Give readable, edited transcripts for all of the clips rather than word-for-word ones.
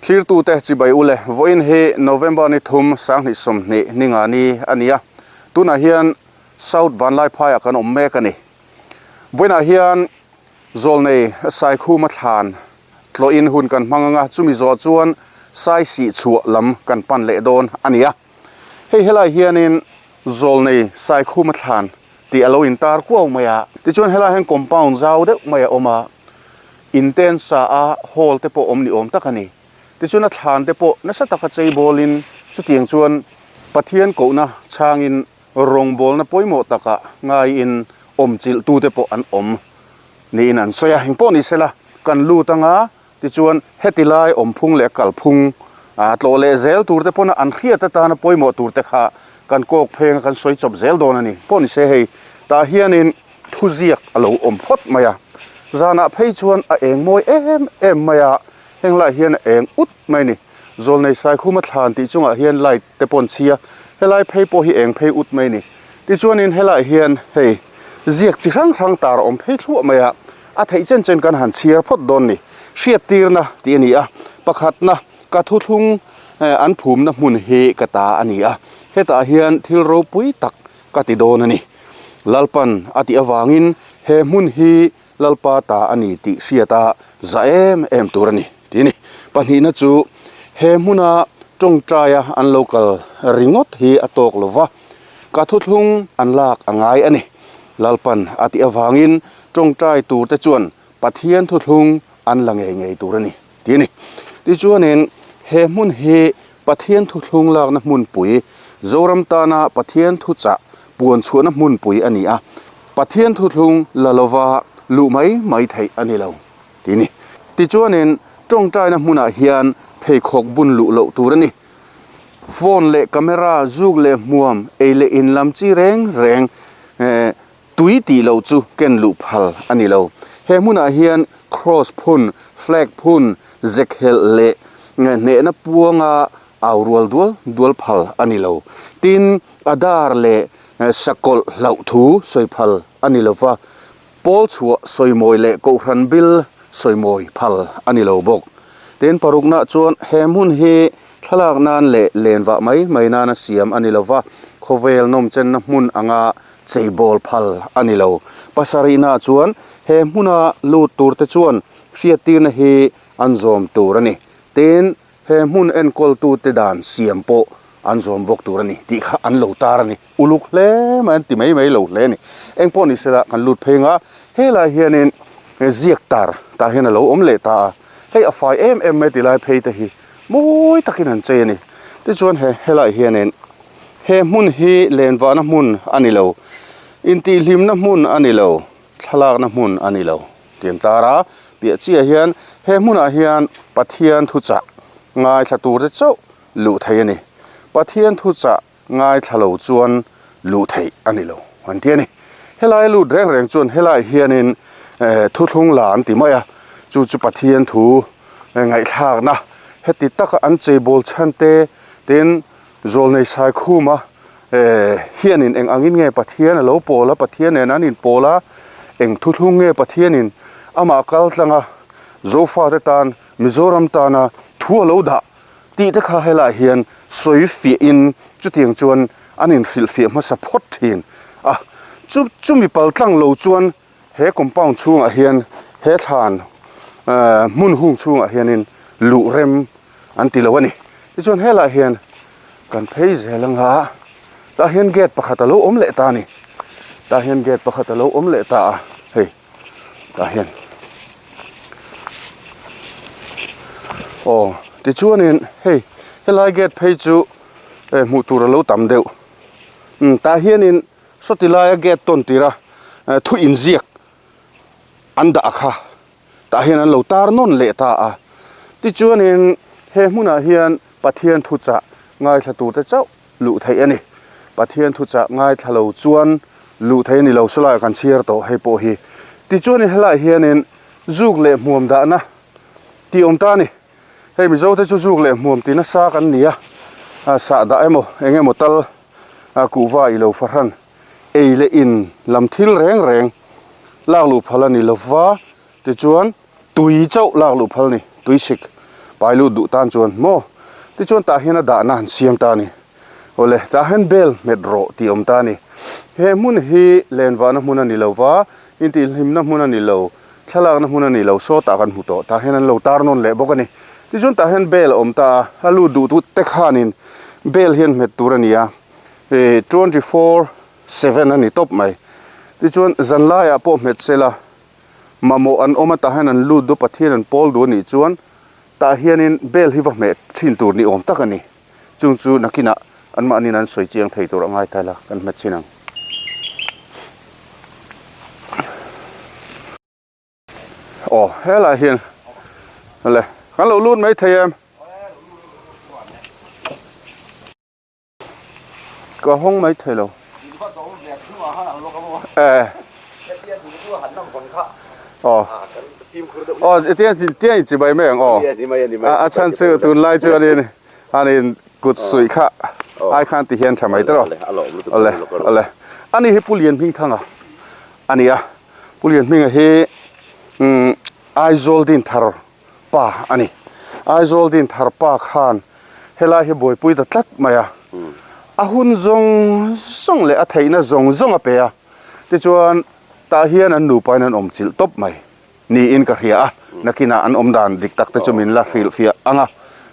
Thlirtute chibai ule, vawiin hi November ni thum 2020 ni nga ni a ni a, tunah hian South Vanlaiphaiah kan awm mek a ni. Vawiinah hian Zawlnei Saikhuma thlan tlawhin hun kan hmang ang a, chumi zawh chuan Saisih chhuah lam kan pan leh dawn a ni a. Hei helai hianin Zawlnei Saikhuma thlan tih a lo intar kuau mai a. Tichuan helai hian compound zau deuh mai a awm a, in te an sa a, hall te pawh awm ni awm tak a ni. Tichuan a thlan te pawh nasa taka chei bawlin chutiang chuan Pathian kohna chhangin rawngbawlna pawimawh takah ngaiin awmchilh tute pawh an awm niin an sawi a. Engpawh ni sela kan lut anga Tichuan, heti lai awmphung leh kalphung tlawh leh zel turte pawna an hriat atana pawimawh turte kha kan kawk phenga kan sawi chawp zel dawn a ni. Pawh ni se hei, tah hianin thuziak a lo awm phawt mai a. Zanah phei chuan a eng mawi em em mai a, heng lai hian a eng ut mai a ni. Zawlnei Saikhuma thlan tih chungah hian light te pawh an chhi a, helai phei pawh hi eng phei ut mai a ni. Tichuanin helaiah hian hei ziak chi hrang hrang tar a awm phei thluah mai a. A theih chen chen kan han chhiar phawt dawn ni. Hriattirna tih a ni a, pakhatna ka thuthlung an phumna hmun hi ka ta a ni a, hetah hian thil ropui tak ka ti dawn a ni. Lalpan a tih avangin he hmun hi Lalpa ta a ni tih hriat a za em em tur a ni tih a ni. Pahnihna chu he hmuna tawngtaia an lo kal ringawt hi a tawk lo va, ka thuthlung an lak a ngai a ni. Lalpan a tih avangin tawngtai turte chuan Pathian thuthlung an la ngei ngei tur a ni tih a ni. Tichuanin he hmun hi Pathian thuthlung lakna hmunpui, Zoram tana Pathian thuchah puan chhuahna hmunpui a ni a, Pathian thuthlung la lova luh mai mai theih a ni lo tih a ni. Tichuanin tawngtaina hmunah hian pheikhawk bun luh loh tur a ni. Phone leh camera zuk leh hmuam ei leh in lam chi reng reng tui tih loh chu ken luh phal a ni lo. He hmunah hian cross phun, flag phun, zek helh leh hnehna puanga au rual dual dual phal a ni lo. Tin, a dar leh sakawlh hlauh thu sawi phal a ni lo va, Pawl chhuah sawimawi leh Kohhran bil sawimawi phal a ni lo bawk. Tin, parukna chuan he hmun hi thlalak nan leh lenvah mai mai nana siam a ni lo va, khawvel nawmchenna hmun anga cheibawl phal a ni lo. Pasarihna chuan he hmuna lut turte chuan hriattirna hi an zawm tur a ni. Tin, He hmun enkawltute dan siam pawh an zawm bawk tur a ni tih kha an lo tar a ni. Uluk hle mai an ti mai mai lo hle a ni. Eng pawh ni sela kan lut phei anga helai hianin ziak tar tah hian a lo awm leh ta a, hei a fai em em mai tilai phei te hi mawi takin an chei a ni. Tichuan he helai hianin he hmun hi lenvahna hmun a ni lo, intihhlimna hmun a ni lo, thlalakna hmun a ni lo. Tih an tar a, piah chiah hian he hmunah hian Pathian thuchah ngaithla turte chauh luh theih a ni. Pathian thuchah ngaithla lo chuan luh theih a ni lo an ti a ni. Helai lut reng reng chuan helai hianin thuthlung la an ti mai a, chu chu Pathian thu ngaihthlakna heti taka an cheibawl chhan te tin Zawlnei Saikhuma hianin eng angin nge Pathian a lo pawl a, Pathian nen an inpawl a, eng thuthlung nge Pathianin amah kal tlang a, Zofate tan, Mizoram tana thu a lo dah tih te kha helaiah hian sawi fiahin chutiang chuan an inhrilhfiah hmasa phawt thin a. Chu chumi pal tlang lo chuan he compound chhungah hian he thlan hmun hung chhungah hianin luh rem an ti lo a ni. Tichuan helaiah hian kan phei zel anga tah hian gate pakhat a lo awm leh ta a ni. Tah hian gate pakhat a lo awm leh ta a hei tah hian aw tichuanin hei helai gate phei chu hmuh tur a lo tam deuh umm tah hianin sawti laia gate tawn tira thu inziak an dah kha. Tah hian an lo tar nawn leh ta a. Tichuanin he hmunah hian Pathian thuchah ngaithla turte chauh luh theih a ni. Pathian thuchah ngaithla lo chuan luh theih a ni lo sawlaiah kan chhiar tawh hei pawh hi. Tichuanin helaiah hianin zuk leh hmuam dahna tih awm ta a ni. Hei Mizote chu zuk leh hmuam ti nasa kan ni a, sahdah emaw eng emaw tal kuhva i lo fahran. ei leh in lam thil reng reng lak luh phal a ni lova tichuan tui chauh lak luh phal a ni tui sik. Pai lut duh tan chuan maw tichuan tah hian a dahna an siam ta a ni. Awle tah hian bel hmet rawh tih a awm ta a ni. He hmun hi lenvahna hmun a ni lo va, intihhlimna hmun a ni lo, thlalakna hmun a ni lo, sawtah kan hmu tawh. Tah hian an lo tar nawn leh bawk a ni. Tichuan tah hian bel a awm ta a, a lut duh tute te khanin bel hian hmet tur a ni a, 24 seven a ni tawp mai. Tichuan zanlaiah pawh hmet sela Mamawh an awm a, tah hian an lut duh, Pathian an pawl duh a nih chuan tah hianin bel hi va hmeh thin tur ni awm tak a ni. Chung chu nakinah anmahniin an sawi chiang thei tur a ngai ta ila kan hmet chin ang. Aw helai hian le kan lo lut mai thei em? Ka hawng mai thei lo. Eh. Aw. Aw tiang tiang chi bai mai ang aw. A chhan chu tunlai chu anin anin kut suih kha ai khan ti hian tha mai tawh. Awle awle. Ani hi Pu Lianhmingthanga a ni a. Pu Lianhminga hi umm Aizawl Dinthar pa a ni. Aizawl Dinthar pa khan helai hi buaipui ta tlat mai a, a hun zawng zawng leh a theihna zawng zawng a pe a, tichuan tah hian an nupain an awm chilh tawp mai niin ka hria a, nakinah an awm dan dik tak te chu min la hrilhfiah ang a,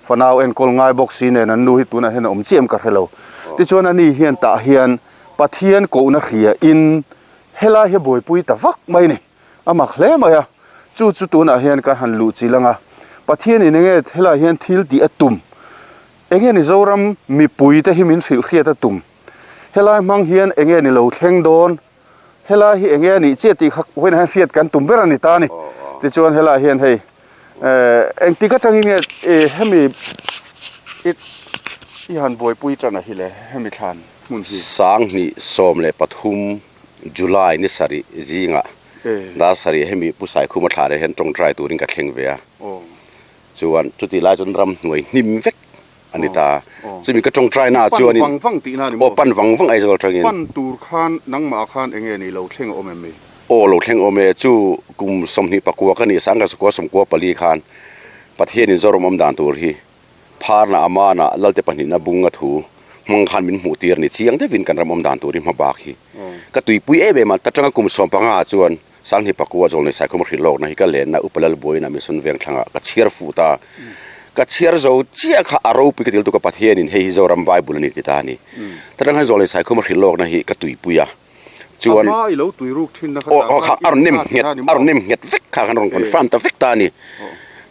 fanau enkawl ngai bawk si nen an nu hi tunah hian a awm chiah em ka hre lo. Tichuan ani hian tah hian Pathian kohna hria in helai hi buaipui ta vak mai a ni. A mak hle mai a, chu chu tunah hian ka han luh chilh ang a, Pathianin enge helaiah hian thil tih a tum? Enge ni Zoram mipui te hi min hrilh hriat a tum? Helai hmang hian enge ni lo thleng dawn? Helai hi enge a nih chiah tih kha vawiinah hian hriat kan tum ber a ni ta a ni. Tichuan helaiah hian hei engtik atangin nge hemi i han buaipui tan a hi le hemi thlan hmun hi? 2013 July ni sarih zingah dar sarih hemi Pu Saikhuma thla reh hian tawngtai turin ka thleng ve a. Chuan chutih lai chuan ramhnuai hnim vek a ni ta. Chumi ka tawngtai naah chuanin Pan vang vang tihna a ni maw? Aw pan vang vang Aizawl atangin. Pan tur khan nangmah khan enge ni lo thleng a awm em mi? Aw lo thleng awm e, chu kum 21 ka nih sangkhat sakua sawmkua pali khan Pathianin Zoram awm dan tur hi Pharna Amana Lalte pahnihna bung a thu hmang khan min hmuh tir a ni. Chiang deuhin kan ram awm dan turin hma bak hi ka tuipui em em a. Ta tanga kum 15 ah chuan Sanghni Pakua Zawlnei Saikhawm hrilh lawkna hi ka lenna Upa Lalbuaina Mission Vengthlangah ka chhiar fuh ta. Ka chhiar zo chiah kha a ropui ka til tuk a Pathianin hei hi Zoram Bible a ni ti ta a ni. Ta tang khan Zawlnei Saikhawm hrilh lawkna hi ka tuipui a. Chuan A hma i lo tui ruk thin na kha aw kha a rawn nem nghet a rawn nem nghet vek kha khan a rawn confirm ta vek ta a ni.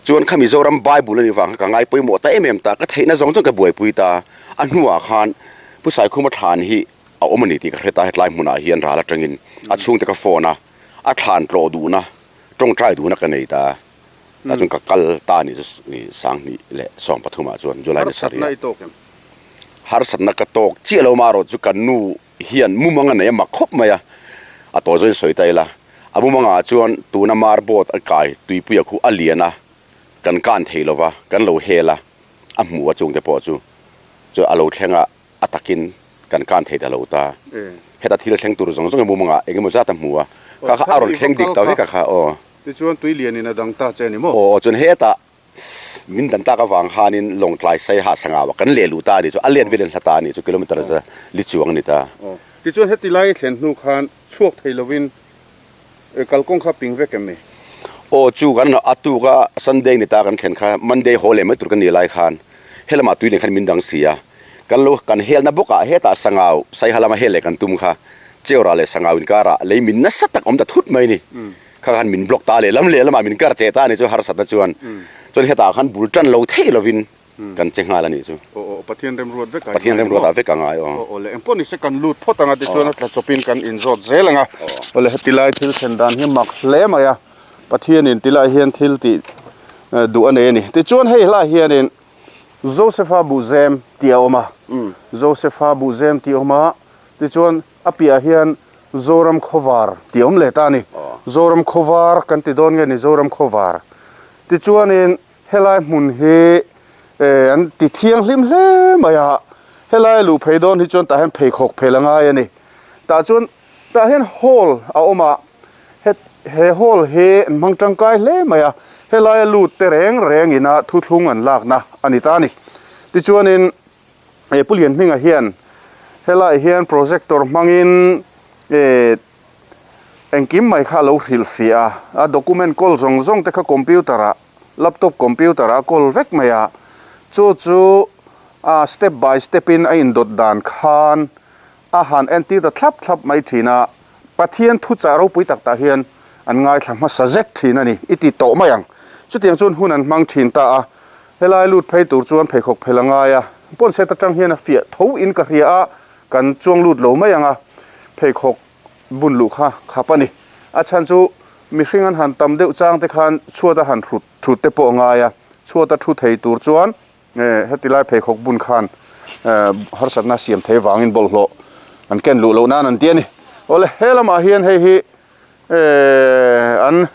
Chuan kha Mizoram Bible a nih vang kha ka ngai pawimawh ta em em ta, ka theihna zawng zawng ka buaipui ta. A hnuah khan Pu Saikhuma thlan hi a awm a ni tih ka hre ta, hetlai hmunah hian ral atangin a chhungte ka phone a, a thlan tlawh duhna, tawngtai duhna ka nei ta. Tah chuan ka kal ta a nih chu 2013 ah chuan July ni sarih ah. Harsatna ka tawk chiah lo marawh chu kan nu hian mumang a nei a mak khawp mai a, a tawi zawin sawi ta ila, a mumangah chuan tuna mar boat a kai tuipuia khu a lian a, kan kan thei lova, kan lo hel a, a hmu a chungte pawh chu chu a lo thleng a, a takin kan kan thei ta lo ta. Heta thil thleng tur zawng zawng hi mumangah eng emaw zat a hmu a, kha kha a rawn thleng dik ta vek a kha aw. Tichuan tui lianin a dang ta che a ni maw? Aw chuan hetah Min dan tak avang khanin Lawngtlai Saiha Sangau ah kan leh luh ta a nih chu, a let velin hla ta a nih chu, kilometre za li chuang a ni ta. Aw. Tichuan heti lai thlen hnu khan chhuak thei lovin kalkawng kha ping vek em ni? Aw chu kan a tuk a Sunday ni ta kan thlen kha Monday haw leh mai tur kan nih lai khan helamah tui nen khan min dang si a, kan lo kan helna bawkah hetah Sangau Saiha lama hel leh kan tum kha Cheura leh Sangau inkarah lei min nasa tak awm ta thut mai a ni. Kha khan min block ta lehlam lehlamah min kar che ta a nih chu harsatna chuan chuan hetah khan bul tan lo theih lovin kan che nghal a nih chu. Aw aw Pathian remruat vek a Pathian remruat ah vek a ngai aw. Aw aw le engpawh ni se kan lut phawt ang a tichuan a tla chawpin kan inzawt zel ang a. Aw le heti lai thil thlen dan hi mak hle mai a Pathianin ti lai hian thil tih duh a nei a ni. Tichuan hei hlai hianin Josepha buhzem tih a awm a Josepha buhzem tih a awm a tichuan A piah hian Zoram Khawvar tih a awm leh ta a ni. Zoram Khawvar kan ti dawn nge ni Zoram Khawvar. Tichuanin helai hmun hi an ti thianghlim hle mai a, helai luh phei dawn hi chuan tah hian pheikhawk phel a ngai a ni. Tah chuan tah hian hall a awm a, he hall hi an hmang tangkai hle mai a. Helaia lut te reng reng ina thuthlung an lakna a ni ta a ni. Tichuanin eh Pu Lianhminga hian helaiah hian projector hmangin eh engkim mai kha a lo hrilhfiah a, a document kawl zawng zawng te kha computer ah laptop computer ah a kawl vek mai a, chu chu a step by step in a indawt dan khan a han entir ta thlap thlap mai thin a, Pathian thuchah ropui tak tah hian an ngaithla hmasa zet thin a ni, i ti tawh mai ang. Chutiang chuan hun an hmang thin ta a, helai lut phei tur chuan pheikhawk phel a ngai a, pawn set atang hian a fiah tho in ka hria a, kan chuang lut lo mai ang a, pheikhawk bun luh kha khap a ni. A chhan chu mihring an han tam deuh chang te khan chhuat a han hrut thut te pawh a ngai a, chhuat a thu thei tur chuan Heti lai pheikhawk bun khan harsatna siam thei vangin bawlhhlawh an ken luh loh nan an ti a ni. Awle he lamah hian hei hi an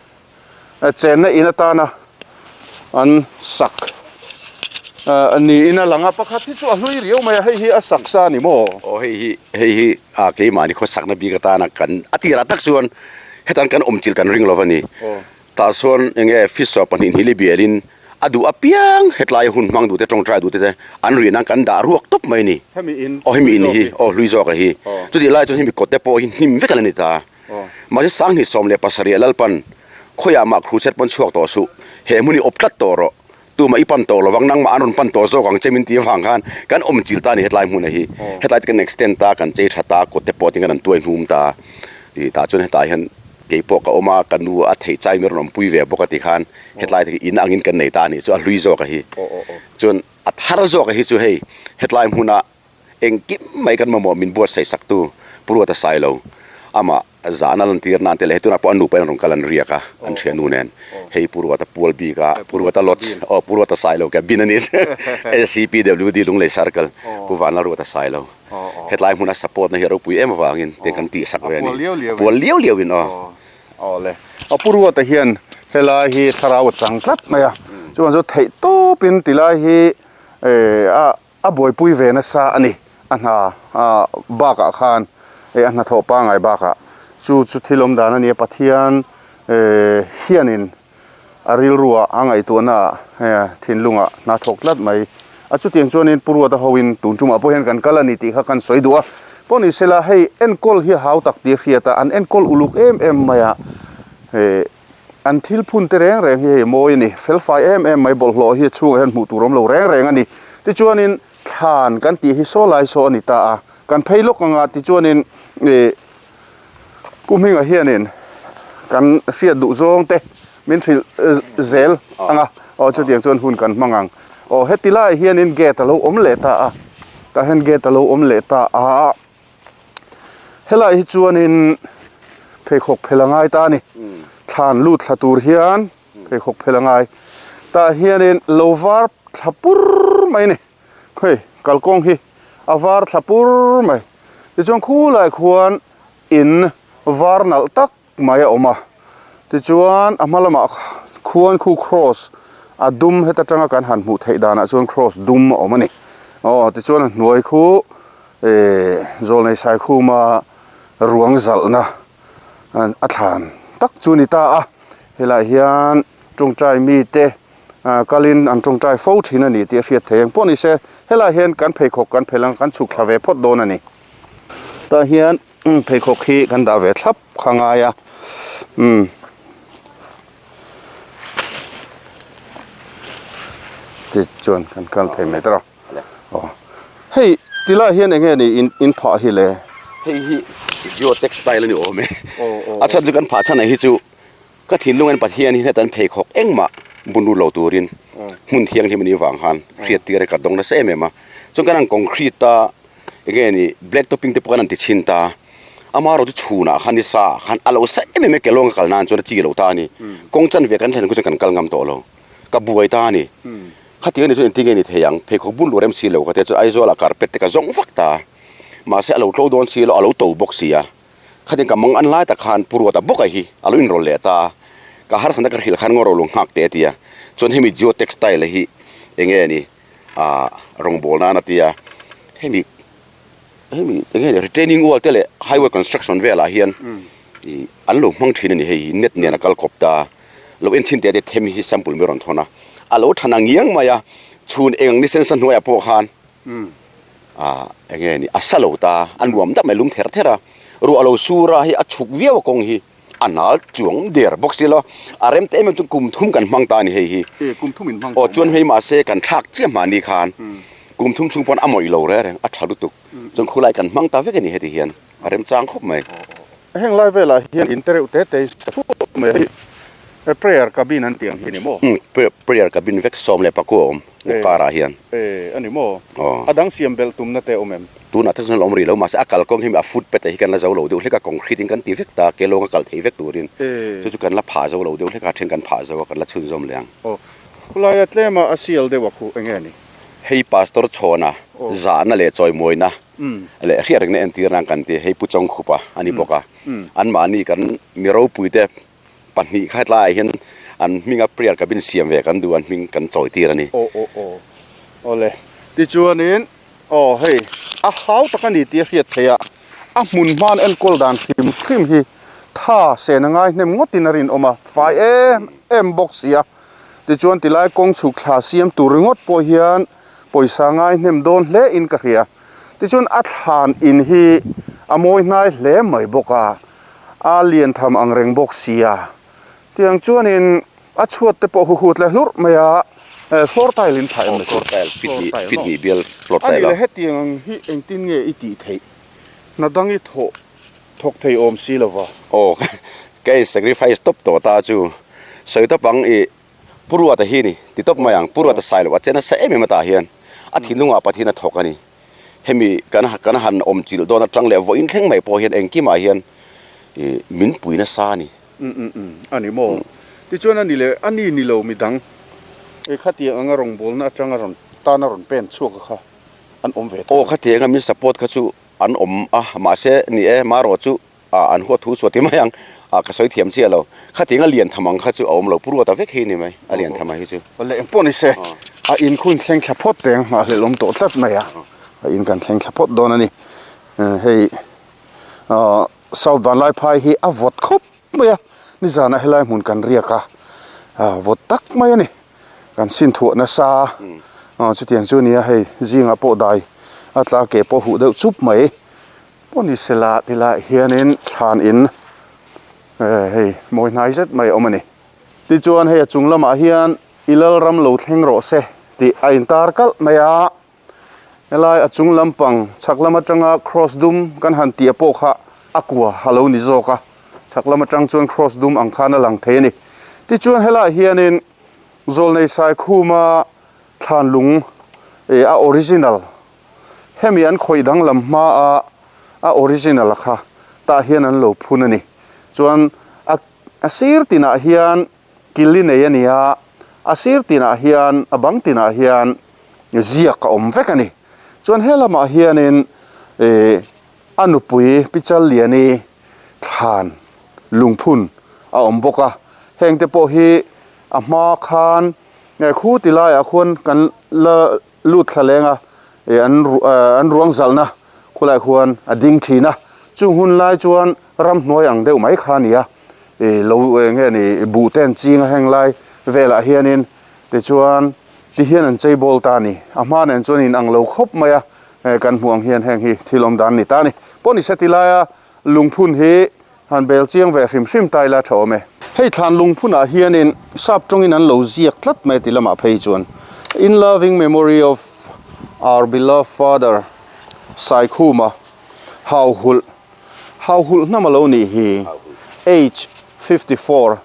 chenna in atana an sak niin a lang a, pakhat hi chu a hlui riau mai a, hei hi a sak sa a ni maw? Aw hei hi hei hi keimahni khawsakna bik atana kan a tirah tak chuan hetan kan awmchilh kan ring lo va ni. Tah chuan enge fish 2 hnih bialin a duh apiang hetlai hun hmang duhte tawngtai duhte te an rih nan kan dah ruak tawp mai a ni. Hemi in Aw hemi in hi aw hlui zawk a hi. Chutih lai chuan hemi kawt te pawh hi hnim vek a la ni ta. Mahse 2017 Lalpan khawiah mah crusade pawn chhuak tawh suh he hmun hi awp tlat tawh rawh tumah i pan tawh lovang nangmah an rawn pan tawh zawk ang che min tih avang khan kan awm chilh ta a ni hetlai hmun a hi. Hetlai te kan extend ta kan chei tha ta kawt te pawh tin kan an tuai hnum ta ih tah chuan hetah hian Kei pawh ka awm a, ka nu a theih chai min rawn awmpui ve bawk a ti khan hetlai te hi in angin kan nei ta a nih chu a hlui zawk a hi. Chuan a thar zawk a hi chu hei hetlai hmuna engkim mai kan mamawh min buatsaih saktu Pu Ruata Sailo amah zahna lantir nan te leh hei tunah pawh a nupa in an rawn kal an riak a an thiannu nen hei Pu Ruata pual bik a Pu Ruata Lodge aw Pu Ruata Sailo ke bin a ni LCPWD Lunglei Circle Pu Vanlalruata Sailo. Hetlai hmuna support na hi a ropui em avangin te kan tih sak ve a ni. A pual liau liau in aw. Aw le. A pu Ruata hian helai hi thlarau a chang tlat mai a. Chuan chu theih tawp in tilai hi a a buaipui ve nasa a ni. A hna bakah khan a hnathawh pangai bakah chu chu thil awm dan a ni a. Pathian hianin A rilruah a ngaihtuahnaah thinlungah hna thawk tlat mai. A chutiang chuanin Pu Ruata hoin tun tumah pawh hian kan kal a ni tih kha kan sawi duh a. Pawh ni sela hei enkawl hi a hau tak tih a hriat a, an enkawl uluk em em mai a. An thil phun te reng reng hi hei mawi a ni, felfai em em mai bawlhhlawh hi a chhungah hian hmuh tur awm lo reng reng a ni. Tichuanin thlan kan tih hi saw lai saw a ni ta a, kan phei lawk anga tichuanin ih Pu Hminga hianin kan hriat duh zawng te min hrilh zel ang a, aw chutiang chuan hun kan hmang ang. Aw heti laiah hianin gate a lo awm leh ta a, tah hian gate a lo awm leh ta a, helaiah hi chuanin pheikhawk phel a ngai ta a ni, thlan lut thla tur hian pheikhawk phel a ngai. Tah hianin lo var thla pur mai a ni, hei kalkawng hi a var thla pur mai. Tichuan khulai khuan in var nalh tak mai a awm a, tichuan a hma lamah khuan khu cross a dum heta tanga kan han hmuh theih danah chuan cross dum a awm a ni. Aw tichuan a hnuai khu eh Zawlnei Saikhuma ruang zalhna a thlan tak chu a ni ta a, helaiah hian tawngtai mite kalin an tawngtai fo thin a ni tih a hriat theih ang pawh ni se helaiah hian kan pheikhawk kan phelh ang kan chhuk thla ve phawt dawn a ni tah hian pheikhawk hi kan dah ve thlap kha ngai a umm tichuan kan kal thei mai ta rawh aw hei tilaiah hian eng nge ni in in phah hi le hei hi geo textile a ni awm e a chhan chu kan phah chhan ah hi chu. Ka thinlung en Pathian hi heta an pheikhawk engmah bun lut lo turin hmun thianghlim a nih vang khan hriat tir a ka dawng nasa em em a. Chuan kan han concrete a enge ni black topping te pawh kan han ti chhin ta amaherawh chu chhunah khan ni sa ah khan a lo sa em em a kelawng a kal nan chuan a chi lo ta a ni. Kawng chanve kan thlen khu chuan kan kal ngam tawh lo. Ka buai ta a ni. Khatiang a nih chuan engtin nge ni thei ang pheikhawk bun luh rem si lo ka tia chuan Aizawl ah carpet te ka zawng vak ta. Mahse a lo tlo dawn si lo a lo to bawk si a. Khatin ka mang an lai tak khan Pu Ruata bawk a hi a lo inrawlh leh ta a, ka harsatna ka hrilh khan ngaw ro nghak teh a ti a, chuan hemi Geo Textile hi eng nge ni ah rawngbawlna an a ti a, hemi hemi eng nge ni retaining wall te leh highway construction velah hian ih an lo hmang thin a ni hei hi net nen a kal kawp ta. Lo en chhin teh te them hi sample mi rawn thawn a, a lo than ang ngiang mai a, chhun eng ang ni sensa hnuaiah pawh khan ah eng nge ni a sa lo ta, a nuam deuh mai lum ther ther a, ruah lo sur a hei a chhuk viau a kawng hi a nal chuang der bawk si lo, a rem ta em em chu kum thum kan hmang ta a ni hei hi. Aw chuan hei mahse kan thlak chiah mahni khan kum thum chhung pawn a mawih lo reng reng a tha lutuk, chuan khulai kan hmang ta vek a ni heti hian. A remchang khawp mai. Heng lai velah hian in te reuh te te sa thup mai a hi prayer cabin an tih ang hi a ni maw? Umm prayer cabin vek 14 a awm karah hian. E a ni maw? A dang siam belh tumna te a awm em? Tunah tak chuan a awm rih lo mahse a kalkawng hi a footpath ah hi kan la zo lo deuh hlek a concrete in kan ti vek ta ke lawnga kal thei vek turin chu chu kan la phah zo lo deuh hlek a then kan phah zo a kan la chhunzawm leh ang. Aw khulaia tlema a sial deuh a khuh eng nge ni? Hei Pastor Chhawna zahna leh chawimawina leh hriat rengna entir nan kan ti a, hei Pu Chawngkhupa a ni bawk a, anmahni kan mi ropuite pahnih kha hetlaiah hian an hminga prayer cabin siam ve kan duh a, an hming kan chawi tir a ni. Aw aw aw awle tichuanin aw hei a hau tak a ni tih a hriat theih a, a hmun hman enkawl dan hrim hrim hi tha sen a ngai hnem ngawtin a rinawm a, fai em em bawk si a, tichuan tilai kawng chhuk thla siam tur ringawt pawh hian Pawisa ngai hnem dawn hle in ka hria. Tichuan a thlan in hi a mawi hnai hle mai bawk a, a lian tham ang reng bawk sia. Tiang chuanin a chhuat te pawh huhut leh hlurh mai a, floor tile in phah em ni chu? Floor tile, fit hnih bial floor tile a. Ani leh hetiang ang hi engtin nge i tih theih? Hna dang i thawh thawk thei awm si lova. Aw, ka in sacrifice tawp tawh ta chu. Sawi tawp ang i Pu Ruata hi ni, ti tawp mai ang. Pu Ruata sai loh a che nasa em em atah hian a thinlungah Pathian a thawk a ni. Hemi kan kan han awm chilh dawn atang leh vawiin thleng mai pawh hian engkimah hian ih min pui nasa a ni. Umm umm umm a ni maw? Tichuan a ni leh a ni ni lo midang e khatiang anga rawngbawlna atanga rawn tana rawn pen chhuak a kha an awm ve tawh. Aw khatiang a min support kha chu an awm a mahse ni e marawh chu Ah an huat thu suah ti mai ang. Ah ka sawi thiam chiah lo. Khatiang a lian tham ang kha chu a awm lo. Pu Ruata vek hi ni mai a lian tham ang hi chu. Awle eng pawh ni se a in khun thleng thla phawt teng nghah hlelh awm tawh tlat mai a. A in kan thleng thla phawt dawn a ni. Hei ah South Vanlaiphai hi a vawt khawp mai a. Nizanah helai hmun kan riak a. Ah vawt tak mai a ni. Kan sin thuah nasa a. Chutiang chu a ni a hei zingah pawh dai a tla ke pawh huh deuh chup mai. Pawh ni sela ti lai hianin thlan in hei mawi hnai zet mai a awm a ni. Tichuan hei a chung lamah hian i lalram lo thleng rawh se tih a intar kalh mai a. Helai a chung lampang chhak lam atanga cross dum kan han tih pawh kha a kua a lo ni zawk a. Chhak lam atang chuan cross dum ang khan a lang thei a ni. Tichuan helaiah hianin Zawlnei Saikhuma thlan lung a original Hemi an khawih danglam hma a a original a kha tah hian an lo phun a ni. Chuan a a sir tinah hian kili nei a ni a, a sir tinah hian a bang tinah hian ziak a awm vek a ni. Chuan he lamah hianin ih a nupui Pi Challiani thlan lungphun a awm bawk a. Hengte pawh hi a hma khan khu ti laiah khuan kan la Lut thla leng a, ih an an ruang zalhna khulaiah khuan a ding thin a, chung hun lai chuan ramhnuai ang deuh mai kha a ni a, ih lo eng nge ni buh te an ching a heng lai velah hianin tichuan ti hian an chei bawl ta a ni, a hma nen chuan in ang lo khawp mai a, kan hmuh ang hian heng hi thil awm dan a ni ta a ni. Pawh ni se ti laia lungphun hi Han bel chiang ve hrim hrim ta ila tha awm e. Hei thlan lungphunah hianin sap tawngin an lo ziak tlat mai ti lamah phei chuan In loving memory of our beloved father Saikhuma Hauhulh Hauhulh hnam a lo nih hi age 54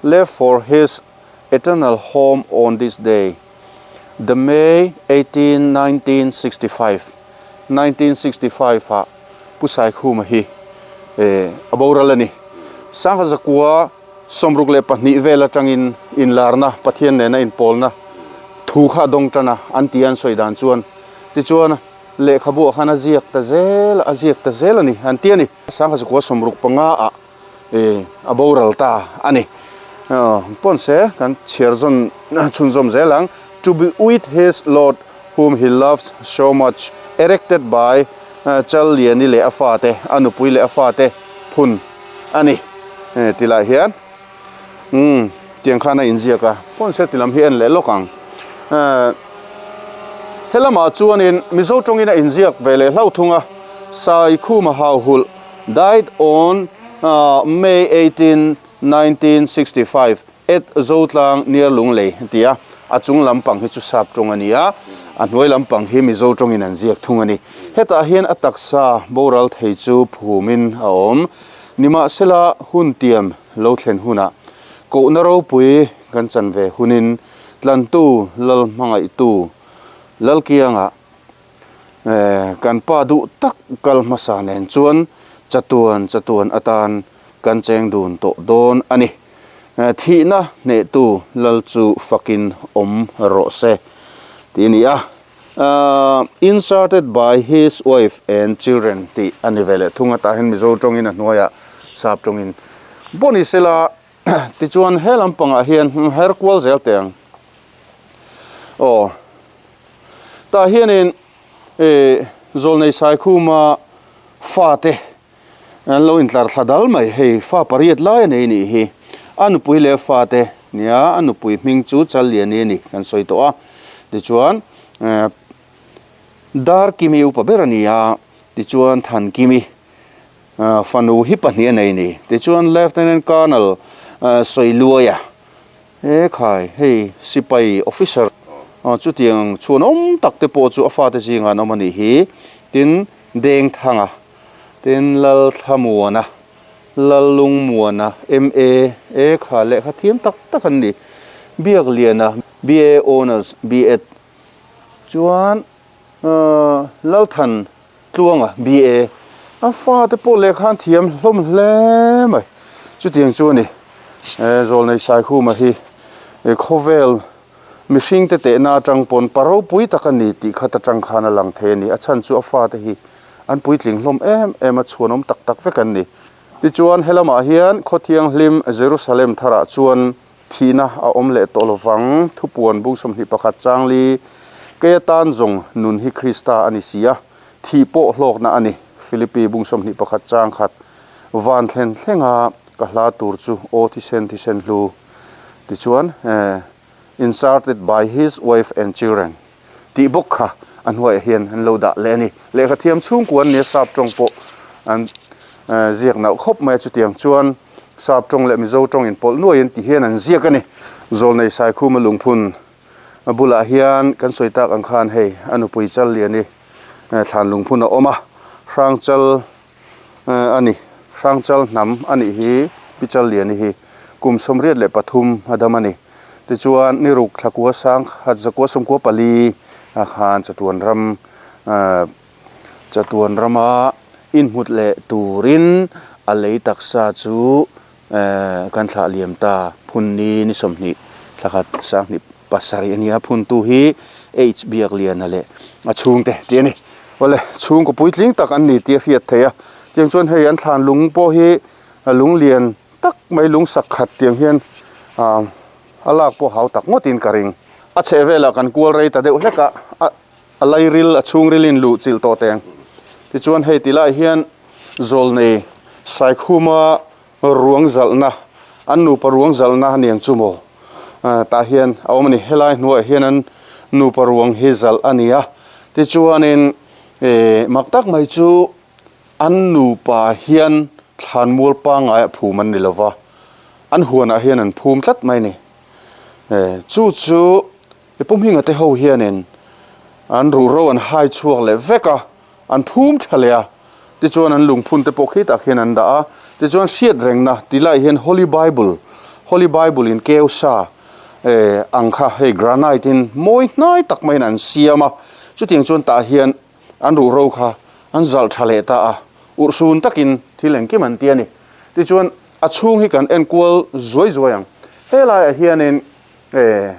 left for his eternal home on this day the May 18 1965 1965 ah Pu Saikhuma hi a boral a ni. Sangha zakua 62 vel atangin inlarna Pathian nena inpawlna thu kha a dawng tan a, an ti a an sawi dan chuan. Tichuan lehkhabu ah khan a ziak ta zel a, a ziak ta zel a ni an ti a ni. Sangha zakua 65 ah a boral ta a ni. Pawn se kan chhiar zawn chhunzawm zel ang. To be with his Lord whom he loved so much erected by Challiani leh a fate, a nupui leh a fate phun a ni tilai hian. Umm. Tiang khan a inziak a, phone set ti lam hi en leh lawk ang. He lamah chuanin Mizo tawngin a inziak ve leh hlauh thung a, Saikhuma Hauhulh died on May 18, 1965 at Zotlang near Lunglei a ti a, a chung lampang hi chu sap tawng a ni a, a hnuai lampang hi Mizo tawngin an ziak thung a ni. Hetah hian a taksa boral thei chu phumin a awm. Nimahsela hun tiam lo thlen hunah kohna ropui kan chan ve hunin tlantu lal hmangaihtu Lalkianga kan pa duh tak kal hmasa nen chuan chatuan chatuan atan kan cheng dun tawh dawn a ni. Thihna hnehtu lal chu fakin awm rawh se tih a ni a. Inserted by his wife and children tih a ni ve leh thung a, tah hian Mizo tawngin a hnuaiah sap tawngin pawh ni sela tichuan he lampangah hian her kual zel teh ang aw tah hianin ih Zawlnei Saikhuma fate An lo intlar thla dal mai, hei fa pariat lai a nei nih hi. A nupui leh fate nia, a nupui hming chu Challiani a ni kan sawi tawh a. Tichuan Darkimi upa ber a ni a, tichuan Thankimi fanu hi pahnih a nei ni. Tichuan Lieutenant Colonel Sawiluaia, he khai hei sipai officer chutiang chhuanawm tak te pawh chu a fate zingah an awm a nih hi. Tin Dengthanga. Tin, Lalthlamuana, Lallungmuana, MA, e kha lehkha thiam tak tak an ni. Biakliana, BA Honours, B.Ed. Chuan Lalthan Tluanga, BA. A fate pawh lehkha an thiam hlawm hle mai. Chutiang chu a ni. Zawlnei Saikhuma hi khawvel Mihringte tehna atang pawn pa ropui tak a ni tih khat atang khan a lang thei a ni. A chhan chu a fate hi an puitling hlawm em em a, chhuanawm tak tak vek an ni. Tichuan, he lamah hian khaw thianghlim Jerusalem tharah chuan thihna a awm leh tawh lovang. Thupuan bung 21 changli, Kei atan zawng nun hi Krista a ni si a, thih pawh hlawkna a ni. Philippi bung 21 chang khat, Van thlen thlenga ka hla tur chu aw thisen thisen hlu. Tichuan, inserted by his wife and children tih bawk kha a hnuaiah hian an lo dah leh a ni. Lehkha thiam chhungkua an nia sap tawng pawh an ziak nauh khawp mai a, chutiang chuan sap tawng leh Mizo tawng inpawlh nuaiin ti hian an ziak a ni. Zawlnei Saikhuma lungphun bulah hian kan sawi tak ang khan hei a nupui Challiani thlan lungphun a awm a, Hrangchal a ni. Hrangchal hnam a nih hi Pi Challiani hi kum 83 a dam a ni. Tichuan ni ruk thlakua sang khat zakua sawmkua pali ah khan chatuan ram chatuan rama inhmut leh turin a lei taksa chu kan thlah liam ta. Phunni ni 20 thlakhat 27 a ni a, phuntu hi H Biakliana leh a chhungte tih a ni. Awle, chhungkaw puitling tak an ni tih a hriat theih a, tiang chuan hei an thlan lung pawh hi lung lian tak mai lung sak khat tiang hian ah a lak pawh hau tak ngawtin ka ring. A chheh velah kan kual rei ta deuh hlek a, a lairil a chhungril in luh chilh tawh teng. Tichuan hei ti lai hian Zawlnei Saikhuma Ruang zalhna, an nupa ruang zalhna a niang chu maw? Tah hian a awm a ni. Helai hnuaiah hian an nupa ruang hi zalh a ni a. Tichuanin mak tak mai chu an nupa hian thlanmual pangaiah phum an ni lo va, an huanah hian an phum tlat mai a ni. Chu chu Pu Hminga te ho hianin an ruhro an hai chhuak leh vek a. An phum tha leh a, tichuan an lungphun te pawh khitah khian an dah a, tichuan hriat rengna ti laiah hian Holy Bible, Holy Bible in keu sa eh ang kha hei granite in mawi hnai tak maiin an siam a, chutiang chuan tah hian an ruhro kha an zalh tha leh ta a, urhsun takin thil engkim an ti a ni. Tichuan a chhung hi kan enkual zuai zuai ang, helaiah hianin eh.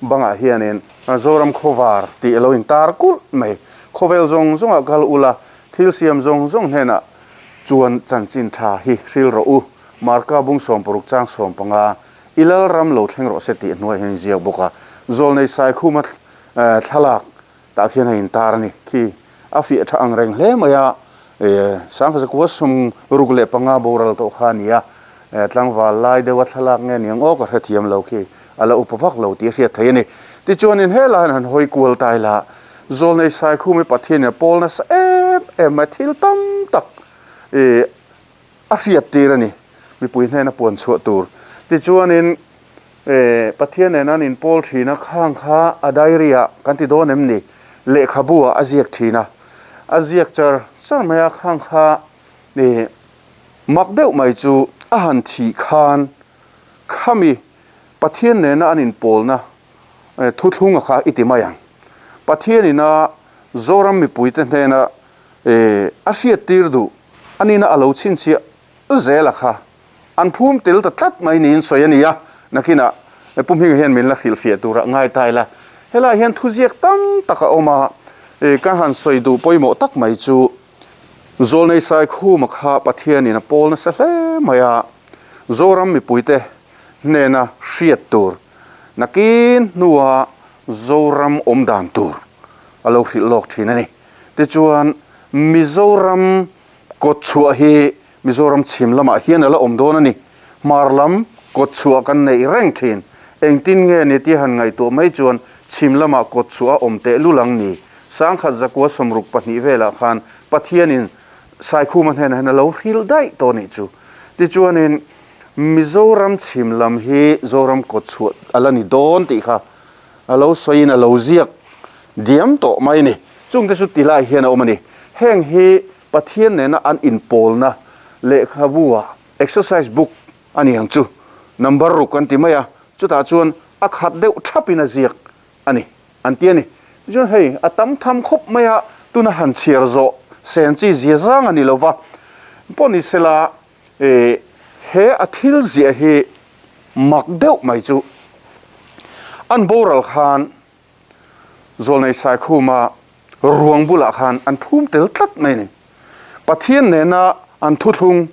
Bangah hianin Zoram khawvar tih a lo intar kulh mai. Khawvel zawng zawngah kal ula, thil siam zawng zawng hnenah chuan chanchin tha hi hril rawh u. Marka bung 60 chang 15, I lal ram lo thleng rawh se tih hnuaiah hian inziak bawk a. Zawlnei Saikhuma thlalak tah khian a intar a ni. Khi a fiah tha ang reng hle mai a, 1965 boral tawh kha a ni a. Tlangval lai deuha thlalak nge niang aw ka hrethiam lo khi a la upa vak lo tih a hriat thei a ni. Tichuanin helai hian han hawi kual ta ila, Zawlnei Saikhumi Pathianin a pawl nasa em em mai thil tam tak ih a hriat tir a ni, mipui hnena puan chhuah tur. Tichuanin ih Pathian nena an inpawl thin a, khang kha a diary ah kan ti dawn em ni? Lehkhabu ah a ziak thin a, a ziak char char mai a, khang kha ih Mak deuh mai chu a han thih khan khami Pathian nena an inpawlna thuthlunga kha i ti mai ang. Pathian ina Zoram mipuite hnena a hriattir duh a nina a lo chhinchhiah zela kha an phum tel ta tlat mai niin sawi a ni a. Nakinah Pu Hminga hian min la hrilhfiah turah ngai ta ila. Helaiah hian thuziak tam tak a awm a, ka han sawi duh pawimawh tak mai chu Zawlnei Saikhuma kha Pathianin a pawl nasa hle mai a, Zoram mipuite hnena hriat tur, nakin hnua Zoram awm dan tur a lo hrilh lawk thin a ni. Tichuan, Mizoram kawtchhuah hi Mizoram chhim lamah hian a la awm dawn a ni. Hmar lam kawtchhuah kan neih reng thin. Engtin nge ni tia han ngaihtuah mai chuan chhim lamah kawtchhuah a awm tehlul ang ni. Sangkhat zakua 62 velah khan Pathianin Saikhuma hnenah hian a lo hrilh daih tawh nih chu. Tichuanin Mizoram chhim lam hi Zoram kawtchhuah a la ni dawn tih kha a lo sawiin a lo ziak diam tawh mai a ni. Chungte chu tilai hian a awm a ni. Heng hi Pathian nena an inpawlna lehkhabu-ah exercise book a ni ang chu, number ruk an ti mai a, chutah chuan a khat deuh thapin a ziak a ni an ti a ni. Tichuan hei a tam tham khawp mai a, tuna han chhiar zawh sen chi zia zang a ni lo va, pawh ni sela he a thil ziah hi mak deuh mai chu an boral khan Zawlnei Saikhuma ruang bulah khan an phum tel tlat mai a ni. Pathian nena an thuthlung,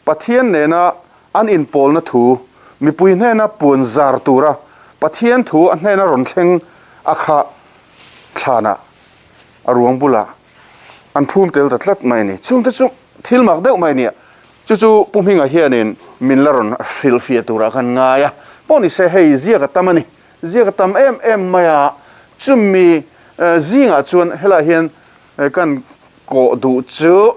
Pathian nena an inpawlna thu, mipui hnena puan zar tura Pathian thu a hnena rawn thleng a kha thlanah a ruang bulah an phum tel ta tlat mai a ni. Chungte chu thil mak deuh mai a ni a, chu chu Pu Hminga hianin min la rawn hrilhfiah turah khan ngai a, pawh ni se hei ziak a tam a ni. Ziak a tam em em mai a, chumi zingah chuan helaiah hian kan kawh duh chu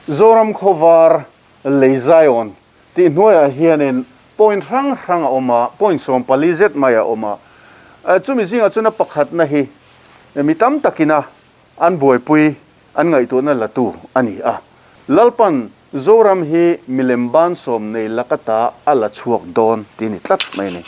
Zoram Khawvar Lei Zion tih hnuaiah hianin point hrang hrang a awm a, point 14 zet mai a awm a. Chumi zingah chuan a pakhatna hi mi tam takina an buaipui an ngaihtuahna latu a ni a. Lalpan Zoram hi milem bansawm nei laka ta a la chhuak dawn tih ni tlat mai a ni.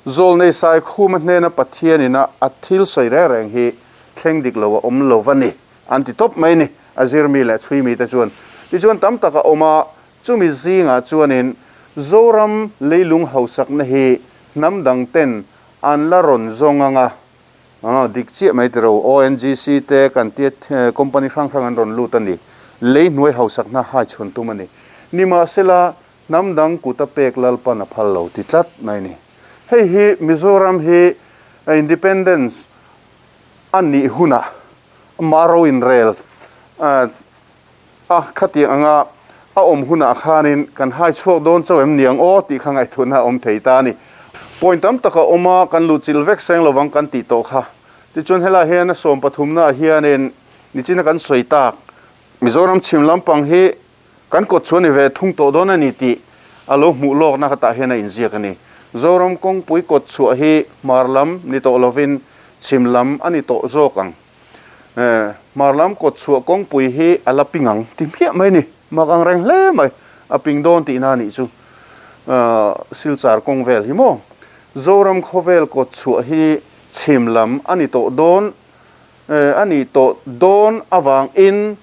Zawlnei Saikhuma hnena Pathian ina a thil sawi reng reng hi thleng dik lo a awm lo va ni an ti tawp mai a ni, a zirmi leh chhuimi te chuan. Tichuan tam tak a awm a, chumi zingah chuanin Zoram leilung hausakna hi hnam dang ten an la rawn zawng ang a, Aw, dik chiah mai tiro. ONGC te kan tia company hrang hrang an rawn lut a ni. Lei hnuai hausakna hai chhun tum a ni. Nimahsela, hnam dang kut a pek Lalpan a phal lo ti tlat mai a ni. Hei hi Mizoram hi independence a nih hunah mah ro inrel A, khatiang anga a awm hunah khanin kan hai chhuak dawn chauh em niang aw tih kha ngaihtuahna a awm thei ta a ni. Point tam tak a awm a, kan luhchilh vek seng lovang kan tih tawh kha. Tichuan helaiah hian a sawm pathumnaah hianin nichina kan sawi tak Mizoram chhim lampang hi kan kawt chhuah ni ve thung tawh dawn a ni tih a lo hmuh lawkna khatah hian a inziak a ni. Zoram kawngpui kawt chhuah hi hmar lam ni tawh lovin chhim lam a ni tawh zawk ang. Hmar lam kawt chhuah kawngpui hi a la ping ang ti hmiah mai a ni. Mak ang reng hle mai. A ping dawn tihna a nih chu. Silchar kawng vel hi maw? Zoram khawvel kawt chhuah hi chhim lam a ni tawh dawn a ni tawh dawn avangin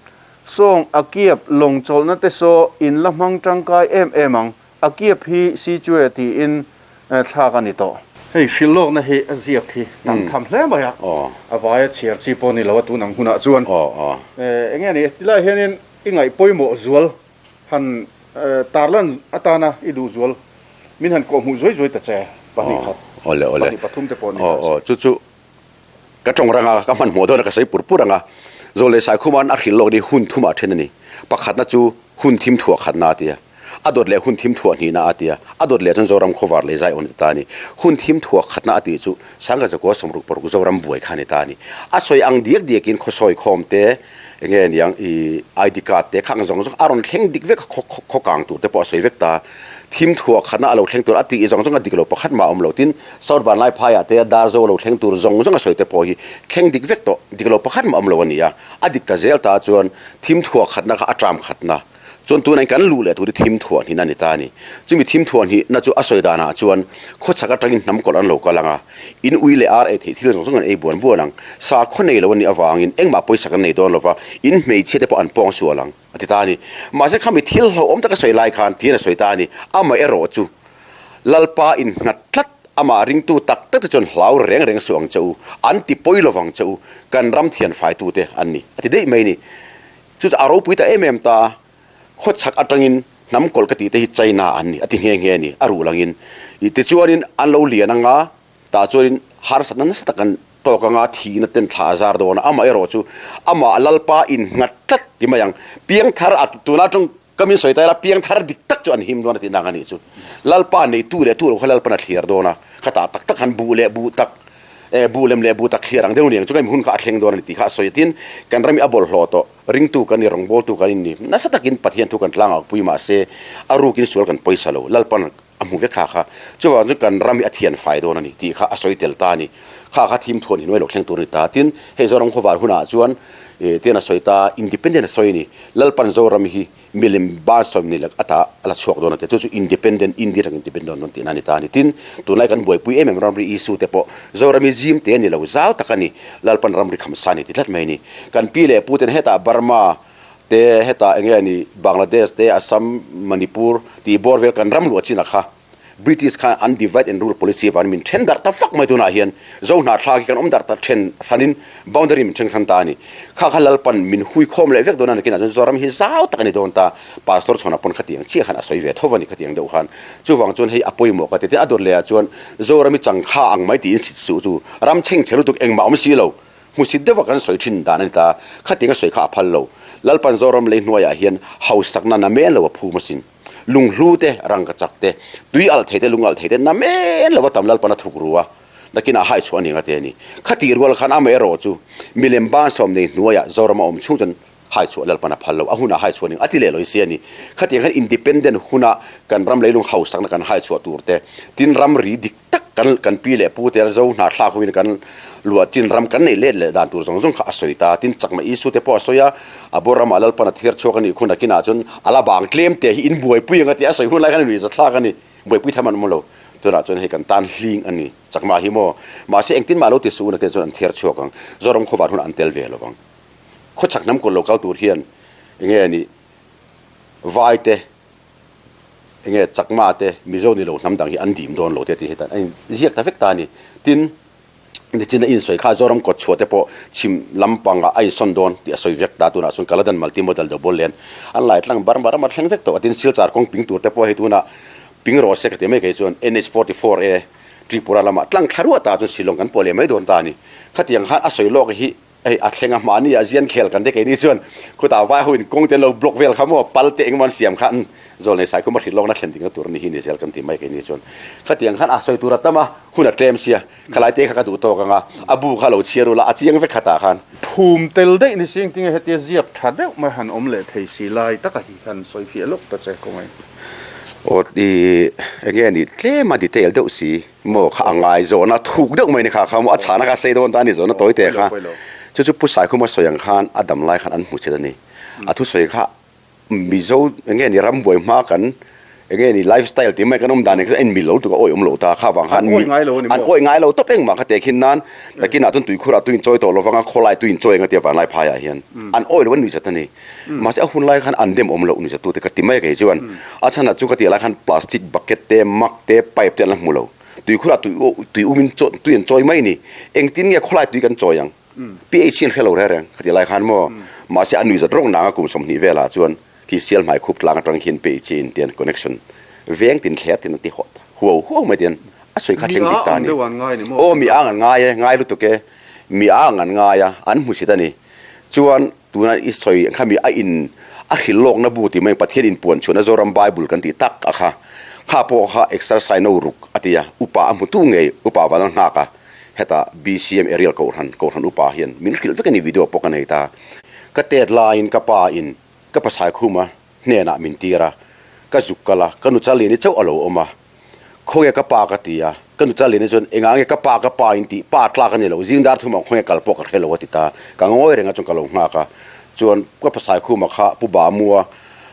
sawng a kiap lawng chawlhna te saw in la hmang tangkai em em ang. A kiap hi Sichue tiin thlak a ni tawh. Hei hrilh lawkna hi a ziak hi tam tham hle mai a, a vaia chhiar chi pawh a ni lo a tun ang hunah chuan. Eng nge ni tilai hianin i ngaih pawimawh zual han tarlan atana i duh zual min han kawhhmuh zuai zuai ta che pahnih khat, pahnih pathum te pawh a ni ta che. Chu chu Ka tawng rang a, ka hmanhmawh dawn a, ka sawi pur pur ang a. Zawlei Saikhuma'n a hrilh lawk ni hun thumah then a ni. Pakhatna chu hun thim thuah khatna a ti a. A dawt leh hun thim thuah hnihna a ti a, a dawt leh chuan Zoram khawvar leh zai awn a ti ta a ni. Hun thim thuah khatna a tih chu Sangha Zakua 66 Zoram buai kha a ni ta a ni. A sawi ang diak diakin khawsawi khawm te, eng nge niang i ID card te kha ang zawng zawng a rawn thleng dik vek a, khaw kang tur te pawh a sawi vek ta. Thim thuah khatna a lo thleng tur a tih zawng zawng a dik lo pakhat mah a awm lo. Tin, South Vanlaiphaiah te Darzo a lo thleng tur zawng zawng a sawi te pawh hi thleng dik vek tawh, dik lo pakhat mah a awm lo a ni a. A dik ta zel ta chuan thim thuah khatna kha a ṭam khatna. Chuan tunah kan luh leh tur hi thim thuah hnihna a ni ta a ni. Chumi thim thuah hnihna chu a sawi danah chuan khawchhak atangin hnam kawlh an lo kal ang a, in ui leh ar ei theih thil zawng zawng an ei buan buan ang. Sakhaw nei lo a nih avangin engmah pawisa kan nei dawn lo va, in hmeichhia te pawh an pawng sual ang, a ti ta a ni. Mahse khami thil hlauhawm taka sawi lai khan tiin a sawi ta a ni. Amaherawh chu Lalpa innghat tlat, amah ringtu tak tak te chuan hlau reng reng suh ang che u, an ti pawi lovang che u, kan ram thianfaitute an ni, a ti daih mai a ni. Chu chu a ropui ta em em ta, khawchhak atangin hnam kawlh ka tih te hi China an ni a ti nghe nghe a ni, a ruh langin. Tichuanin an lo lian anga, tah chuanin harsatna nasa tak an tawk anga thihna ten thla a zar dawn a, amaherawh chu amah Lalpa innghat tlat ti mai ang, piangthar a tuna atang ka min sawi ta ila piangthar dik tak chu an him dawn a tih nang a nih chu. Lalpa neitu leh tu lo kha Lalpan a thliar dawn a, khatah tak tak han buh leh buh tak Eh, buh lem leh buh tak thliar ang deuh niang chu ka hun kha a thleng dawn a ni tih kha a sawi a. Tin, kan ram hi a bawlhhlawh tawh, ringtu kan ni, rawngbawltu kan in ni. Nasa takin Pathian thu kan tlang a pui mah se, a rukin sual kan pawisa lo, Lalpan a hmu vek kha kha. Chuvang chu kan ram hi a thian fai dawn a ni tih kha a sawi tel ta a ni. Kha kha thim thuan hnuai lo thleng tur a ni ta. Tin, hei Zoram khawvar hunah chuan, eh, tian a sawi ta, independent a sawi a ni. Lalpan Zoram hi Milim bar sawmni lak ata a la chhuak dawn a ti. Chu chu independent, India atang independent dawn tihna a ni ta a ni. Tin, tunlai kan buaipui em em ramri issue te pawh Zorami zim te a ni lo, zau tak a ni. Lalpan ramri khamsa a ni ti tlat mai a ni. Kan pi leh pu ten hetah Burma te, hetah eng nge a ni Bangladesh te, Assam, Manipur tih bawr vel kan ram luah chin a kha. British khan an divide and rule policy avangin min then darh ta fak mai tunah hian Zo hnahthlak hi kan awm darh ta then hranin boundary min then hran ta a ni. Kha kha Lalpan min hui khawm leh vek dawn a ni kinah chuan Zoram hi zau tak a ni dawn ta. Pastor chhawnah pawn khatiang chiah khan a sawi ve tho a ni khatiang deuh khan. Chuvang chuan hei a pawimawh ka ti. Tin a dawt lehah chuan Zoram hi changkha ang mai tiin sit suh chu ram chhengchhe lutuk engmah awm si lo. Hmusit deuha kan sawi thin dan a ni ta. Khatiang a sawi kha a phal lo. Lalpan Zoram lei hnuaiah hian hausakna namen lo a phum asin. Lunghlu te, rangkachak te, tui alh thei te, lung alh thei te na men lova tam Lalpan a thuk ru a, nakinah hai chhuah a ni nga te a ni. Khatih rual khan amaherawh chu milem ban sawm nei hnuaiah Zoram a awm chhung chuan hai chhuah Lalpan a phal lo, a hunah hai chhuah ning a ti leh lo si a ni. Khatiang khan independent huna kan ram leilung hausakna kan hai chhuah tur te, tin ramri dik tak kan kan pi leh pu te zo hna thlak huin kan luah chin ram kan nei let leh dan tur zawng zawng kha a sawi ta. Tin chakma Isu te pawh a sawi a, a bawr ramah Lalpan a thir chhuak a nih khun nakinah chuan a la bang tlem te hi in buaipui ang a tih a sawi hun lai khan a nuihza thlak a ni. Buaipui tham an awm lo. Tunah chuan hei kan tan hling a ni. Chakma hi maw? Mahse engtin mah lo ti suh nakin chuan an thir chhuak ang. Zoram khawvar hunah an tel ve lo vang. Khawchhak hnam kawlh lo kal tur hian enge a nih? Vai te Enge Chakma te Mizo ni lo hnam dang hi an dim dawn lo te tih hi tan a in ziak ta vek ta a ni. Tin, nichin a insawi kha Zoram kawt chhuah te pawh chhim lampangah a insawn dawn tih a sawi vek ta. Tunah chuan Kaladan Multi Modal Double Lane an lai tlang bar mar a thleng vek tawh a. Tin, Silchar kawng ping tur te pawh hei tunah ping rawh se ka ti mai kei chuan NH 44 A Tripura lamah tlang thla ruah ta chuan Shillong kan pawh leh mai dawn ta a ni. Khatiang khan a sawi lawk hi Hei a thleng a mahni ah zian khel kan te keini chuan khutah vai ho in kawng te an lo block vel kha maw pal te engemaw an siam kha an zawl nei sai khum a hrilh lawkna thlen ding na tur a ni hi ni zel kan ti mai keini chuan khatiang khan a sawi tur a tam a hun a tlem sia khalai te kha ka duh tawk ang a a bu kha lo chhiar ula a chiang vek khatah khan. Phum tel daih ni si engtinge hetia ziak tha deuh mai han awm leh thei si lai taka hi han sawi fiah lawk ta che kawng engkim. Aw i enge ni tlem a detail deuh si. Maw kha a ngai zawhna thuk deuh mai ni kha kha maw a chhana kha sei dawn ta a ni zawhna tawi te kha chu chu Pu Saikhuma sawi ang khan a dam lai khan an hmu chet a ni. A thusawi kha Mizo eng nge ni rambuai hma kan eng nge ni life style tih mai kan awm dan nen khan a inmil lo lutuk a awih awm lo ta kha vang khan an awih ngai lo tawp engmah kha tehkhin nan nakinah chuan tuikhurah tui inchawi tawh lovang a khawlai tui inchawi ang a tia vanlai phaiah hian an awih lo a nuihzat a ni. Mahse a hun lai khan an dem awm loh nuihzatute ka ti mai a kei chuan a chhanah chu ka tih lai khan plastic bucket te mug te pipe te an la hmu lo tuikhurah tui tui umin chaw tui an chawi mai a ni engtin nge khawlai tui kan chawi ang pH hi an hre lo reng reng ka tih lai khan maw mahse a nuihzat rawng nang a kum 20 velah chuan khi sial hmai khup tlang atang khian pH hi intian connection veng tin thler tin an ti hawt huau huau mai tian a sawi kha thleng dik ta a ni aw mi ang an ngai e ngai lutuk e mi ang an ngai a an hmusit a ni chuan Tuna i sawi ang kha mi a in A hrilh lawkna bu tih mai Pathian inpuan chhuahna Zoram Bible kan tih tak a kha. Kha pawh kha exercise no ruk a ti a, upa a hmutu ngei upa van a nghak a, hetah BCM Ariel Kohhran, Kohhran upa hian min hrilh vek a ni video pawh ka nei ta. Ka tet laiin ka pa in ka pasai khuma hnenah min tir a, ka zuk kal a, ka nu Chalini chauh a lo awm a, Khawnge ka pa ka ti a, ka nu Chalini chuan engah nge ka pa ka pa in tih, pa tlak a ni lo, zing dar thum ang khawnge kal pawh ka hre lo a ti ta, ka ngawi reng a chuan ka lo nghak a, chuan ka pasai khuma kha Pu Bamua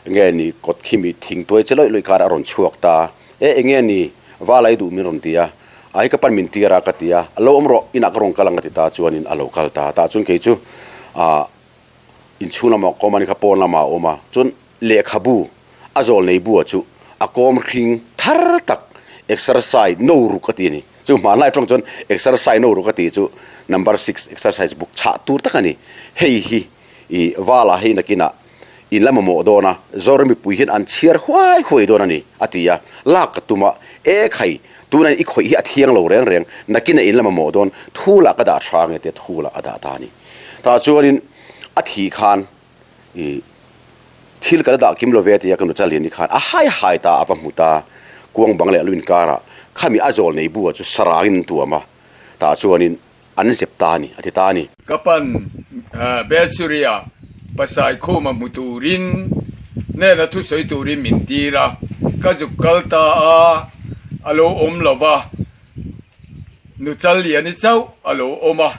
nge ni kawt khimi thing tuai che lawih lawih kar a rawn chhuak ta, e enge ni va lai duh min rawn ti a, a hi ka pan min tir a ka ti a, a lo awm rawh inah ka rawn kal ang a ti ta chuanin a lo kal ta, tah chuan kei chu ah inchhung lamah ka awm a ni kha pawn lamah a awm a, chuan lehkhabu a zawl nei bua chu a kawm hring thar tak exercise no ruk a ti a ni, chu hmanlai atang chuan exercise no ruk a tih chu number six exercise book chhah tur tak a ni, hei hi ih vala hei nakinah in la mamawh dawn a, Zoram mipui hian an chhiar huai huai dawn a ni, a ti a. Lak ka tum a, E khai, tunah i khawih hi a thiang lo reng reng, nakinah in la mamawh dawn, thu lah ka dah tha nge tia thu lah a dah ta a ni. Tah chuanin a thih khan i thil ka la dah kim lo ve tia ka nu Chaliani khan a hai hai ta a va hmu ta, kuang bang leh a lu inkarah khami a zawl nei bu ah chu sarangin an tuam a, tah chuanin an zep ta a ni, a ti ta a ni. Ka pan Bethsuria pasai khuma hmu turin hnena thusawi turin min tir a, ka zuk kal ta a, a lo awm lo va, nu Challiani chauh a lo awm a,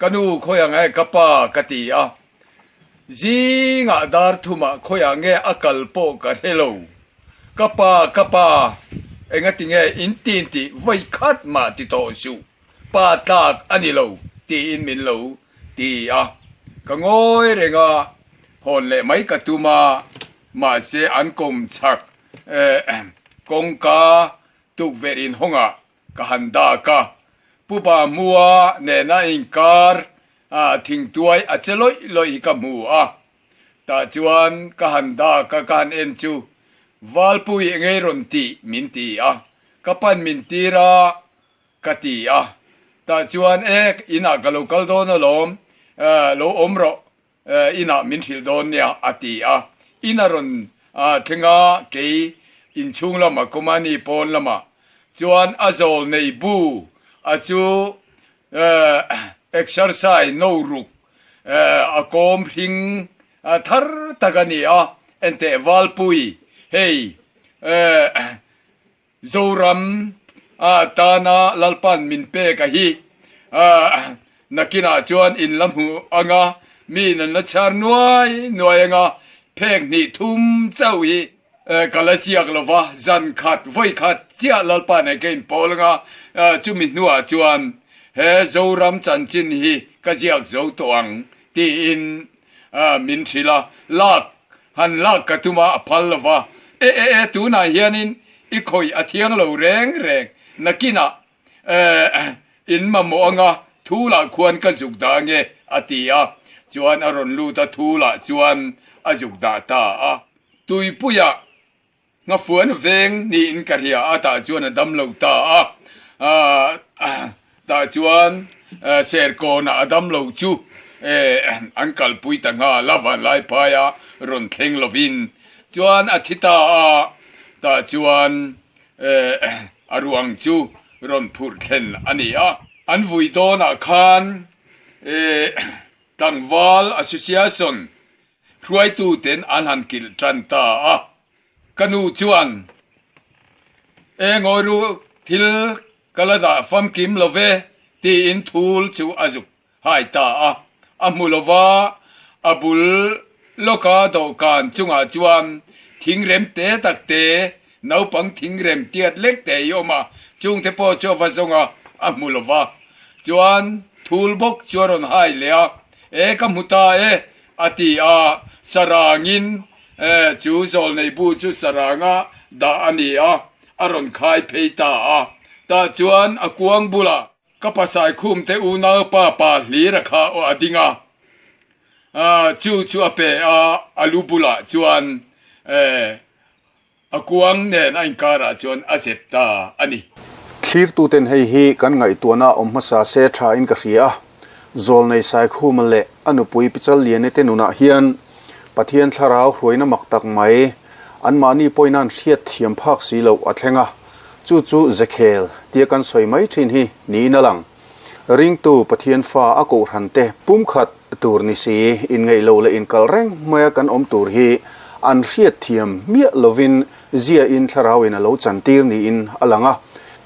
ka nu khawiah nge ka pa ka ti a, zingah dar thumah khawiah nge a kal pawh ka hre lo. Ka pa, ka pa, engatinge in tin tih vawi khat mah ti tawh suh. Pa tlak a ni lo tiin min lo ti a, ka ngawi reng a, hawn leh mai ka tum a, mahse an kawm chak kawngka tukverh inhawngah ka han dak a, Pu Bahmua nena inkar thingtuai a che lawih lawih hi ka hmu a, tah chuan ka han dak a, ka han en chu Valpui engei rawn tih min ti a, ka pan min tir a, Ka ti a, tah chuan e, inah ka lo kal dawn alawm, lo awm rawh, inah min hrilh dawn nia a ti a. In a rawn thleng a, kei inchhung lamah Kumani pawn lamah chuan a zawl nei bu a chu exercise no ruk a kawm hring thar tak a ni a, enteh Valpui hei Zoram a tana Lalpan min pek a hi nakinah chuan in la hmu anga mi in an la chhar nuai nuai anga phek hnih thum chauh hi ka la ziak lo va, zan khat vawi khat chiah Lalpa nen ka inpawl anga chumi hnuah chuan he Zoram chanchin hi ka ziak zo tawh ang tiin min hrilh a, lak Han lak ka tum a, a phal lo va. E e e, tunah hianin i khawih a thiang lo reng reng. Nakinah eh in mamawh anga thulah khuan ka zuk dah ange, a ti a. Chuan a rawn lut a, thulah chuan a zuk dah ta a. Tuipuiah Nghafuan veng niin ka hria a, tah chuan a dam lo ta a. Tah chuan Serkawnah a dam lo chu an kalpui ta nghal a, Vanlaiphaia rawn thleng lovin chuan a thi ta a. Tah chuan a ruang chu rawn phurh thlen a ni a. An vui dawnah khan Tlangval Association Hruaituten an han kilh tan ta a, ka nu chuan, E ngawi ru, thil ka la dah famkim lo ve, tiin thul chu a zuk hai ta a. A hmu lo va, a bul lawka dawhkan chungah chuan thingrem te tak te, naupang thingrem tiat lek te hi awm a, chungte pawh chu a va zawng a, a hmu lo va. Chuan thul bawk chu a rawn hai leh a, E ka hmu ta e, a ti a, sarangin chu zawlnei bu chu saranga dah a ni a, a rawn khai phei ta a. Tah chuan a kuang bulah ka pasai khumte unaupa pa hlir a kha a ding a, chu chu a pe a, a lu bulah chuan A kuang nen a inkarah chuan a zep ta a ni. Thlirtuten hei hi kan ngaihtuahna awm hmasa se tha in ka hria a, Zawlnei Saikhuma leh a nupui Pichal Lianete nunah hian Pathian thlarau hruaina mak tak mai, anmahni pawhin an hriat thiam phak si loh a thleng a, chu chu Zekhel tia kan sawi mai thin hi niin a lang. Ringtu Pathian fa a kohhran te pumkhat tur ni si, inngeih lo leh inkalh reng maia kan awm tur hi an hriat thiam miah lovin ziain thlarauin a lo chantir niin a lang a.